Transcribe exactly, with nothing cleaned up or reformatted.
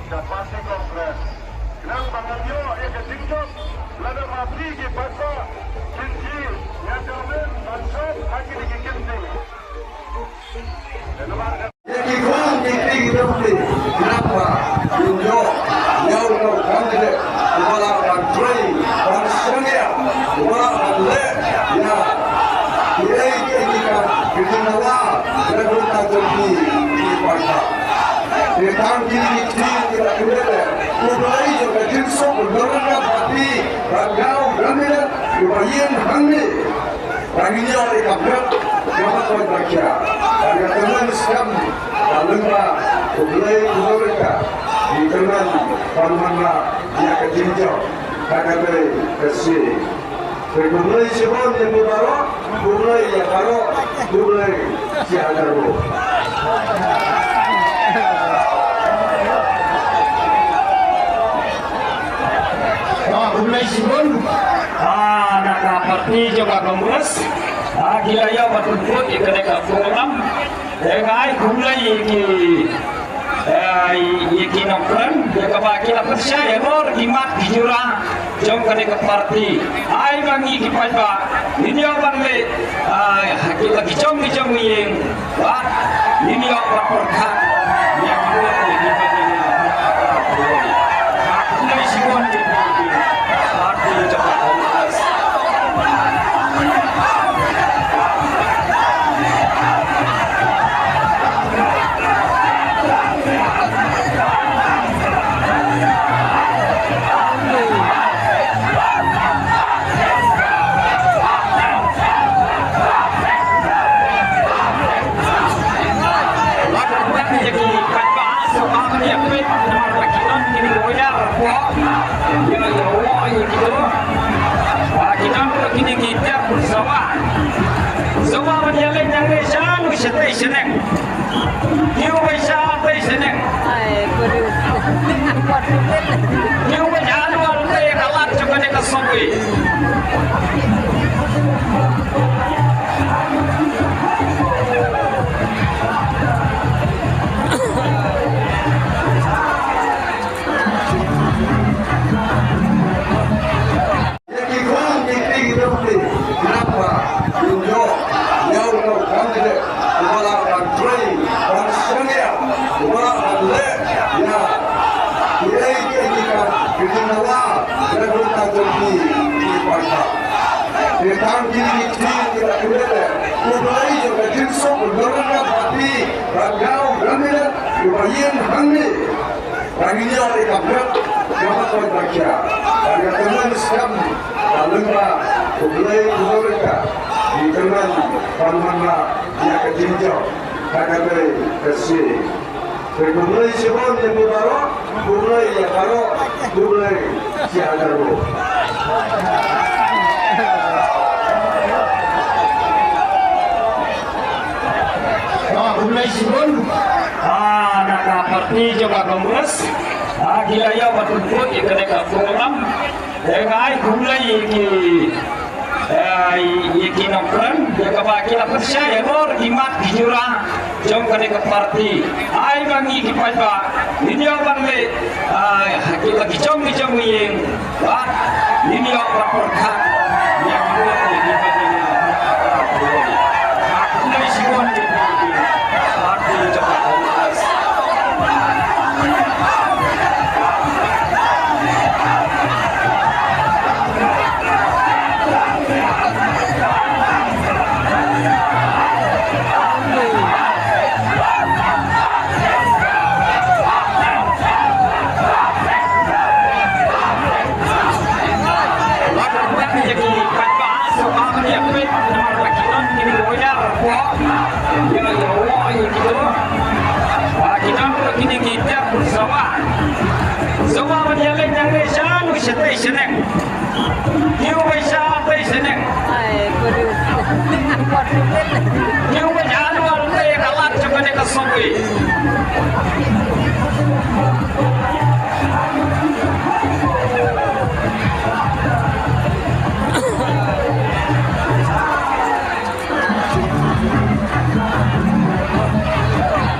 Ka Party Congress. Khnang ba ngan ïoh ïa ka jingjop lada ma phi ki paidbah kin ji ïa ka men ban jop ha kine ki kynti. Ïa ki khun ki kti ki jong ki, khnang ba kin ïoh ïa u candidate uba lah ban trei, ban shaniah, uba lah ban leh ïa kiei kiei ki kam ki jingdawa na ka bynta jong phi ki paidbah. Te tang kine ki ktien ki la kyndit leh, U Blei jong ka jingsuk un don ryngkat bad phi, bad nga u candidate uba ïeng hangne. Ba ngin ïoh ïa ka bret kaba koit ba khiah. Bad nga tymmen skhem ba lyngba U Blei u Kyrmen ban wanrah ïa ka jingjop ha kata ka sngi. Te khublei shibun ïa phi baroh, khublei ïa baroh, khublei ïa baroh. Ah, khublei shibun. Ah, na ka party jong ka Congress. Ah, ki la ïoh ban pynkut ïa kane ka program. Te nga ai khublei ïa ki, eh, ïa ki nongkren, ïa kaba ki la pynshai halor ki mat ki jura jong kane ka party. Ai ba ngi ki paidbah ngin ïoh ban leh, eh, ha ki, la ki jong ki jong ngi ïing, bad ngin ïoh ban pyrkhat ïa ki, ïa ki ba ngi ïa. Khublei shibun ïa ki party jong ka Congress. Ki don ruh kine ki tep Zoba. Zoba ban ïaleit nangne sha nu shatei shaneng. Kiew bai shatei shaneng. Ai, kuru. Kiew bai sha nu al tei ka lad jong kane ka Zoba. Ïa ki khun ki kti ki jong ki, naba kin ïoh ïa u candidate uba lah ban trei, ban shaniah, uba lah ban leh ïa kiei kiei ki kam, ki jingdawa ïa ka bynta jong ki, ki paidbah. Te tang kine ki kti ki la kynduh leh, U Blei jong ka jingsuk u don ryngkat bad phi, bad nga u candidate uba ïeng hangne. Ba ngin ïoh ïa ka bret kaba koit ba khiah. Ba ka kyrmen skhem ba lyngba U Blei u don ryngkat, ngi kyrmen ban wanrah ïa ka jingjop ha kane ka sngi. Te khublei shibun ïa phi baroh, khublei ïa baroh, khublei ïa baroh. Ah, khublei shibun. Ah, na ka party jong ka Congress. Ah, ki la ïoh ban pynkut ïa kane ka program. Te nga ai khublei ïa ki, eh, ïa ki nongkren, ïa kaba ki la pynshai halor ki mat ki jura jong kane ka party. Ai ba ngi ki paidbah ngin ïoh ban leh, ah, ha ki, la ki jong ki jong ngi ïing. Bad ngin ïoh ban pyrkhat ïa ki, ïa ki ba ngin ïa. Khublei shibun ïa ki party jong ka Congress. Zoba ban ïaleit nangne sha nu shatei shaneng. Kiew bai shatei shaneng. Ai, kuru. Kiew bai sha nu al tei ka lad jong kane ka Zoba.